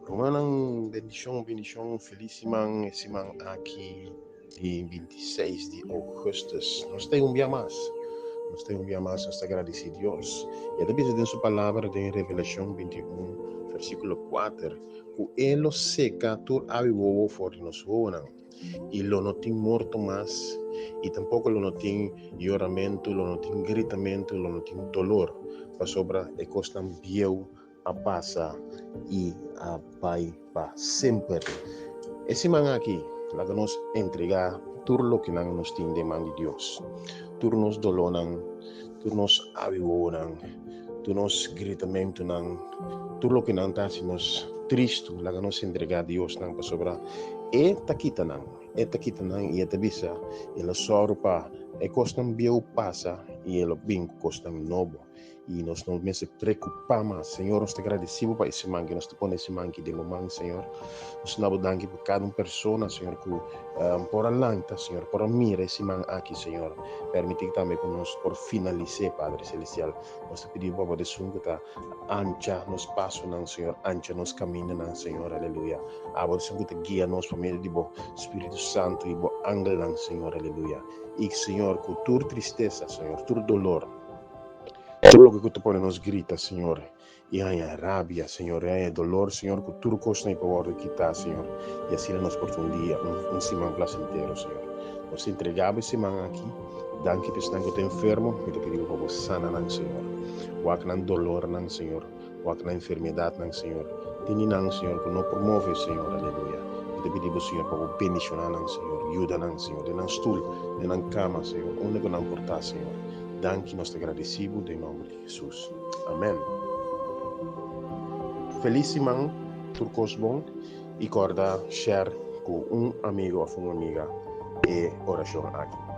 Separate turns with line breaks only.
Rumannan, bendishon, bendishon, felis siman, e siman aki di 26 di ougùstùs. Nos ta un bia mas, nos ta un bia mas, nos ta gradisí Dios. I e ta bisa den su palabra den Revelashon 21, versíkulo 4, ku E lo seka tur awi wowo for di nos wowonan, i lo no tin morto mas, i tampoko lo no tin yoramentu, lo no tin gritamentu, lo no tin dolor, pasobra e kosnan bieu a pasa i a bai pa semper. E siman aki, laga nos entregá tur loke nan nos tin den man di Dios. Tur nos dolónan, tur nos awiwonan, tur nos gritamentunan, tur loke nan ta hasi nos tristu, laga nos entregá Dios nan pasobra E ta kita nan. E ta kita nan i E ta bisa, E lo sòru pa e kosnan bieu pasa i E lo bin ku kosnan nobo. I nos no mester preokupá mas. Señor, nos ta gradisí bo pa e siman ki nos ta pone e siman ki den bo man, Señor. Nos ta duna bo danki pa kada un persona, Señor, ku por a lanta, Señor, por a mira e siman aki, Señor. Permití tambe ku nos por finalis'é, Padre Celestial. Nos ta pidi bo pa bo ta esun ku ta ancha nos pasonan, Señor, ancha nos kamindanan, Señor, aleluya. Abo ta esun ku ta guia nos pa medio di bo Spiritu Santu i bo angelnan, Señor, aleluya. I, Señor, ku tur tristesa, Señor, tur dolor, Tur loke ku ta pone nos grita, Señor, i haña rabia, Señor, i haña dolor, Señor, ku tur kosnan i por wòrdu kitá, Señor, i asina nos por ta un dia, un siman plasentero, Señor. Nos ta entregá bo e siman aki. Danki pa esnan ku ta enfermo. Mi ta pidi bo pa bo sana nan, Señor. Wak nan dolornan, Señor. Wak nan enfermedatnan, Señor. Tini nan, Señor, ku no por move, Señor. Aleluya. Mi ta pidi bo, Señor, pa bo bendishoná nan, Señor. Yuda nan, Señor, den nan stul, den nan kama, Señor, unda ku nan por ta, Señor. Danki, nos ta gradisí bo den nòmber di Hesus. Amèn. Felis siman, tur kos bon i kòrda share ku un amigo òf un amiga e orashon aki.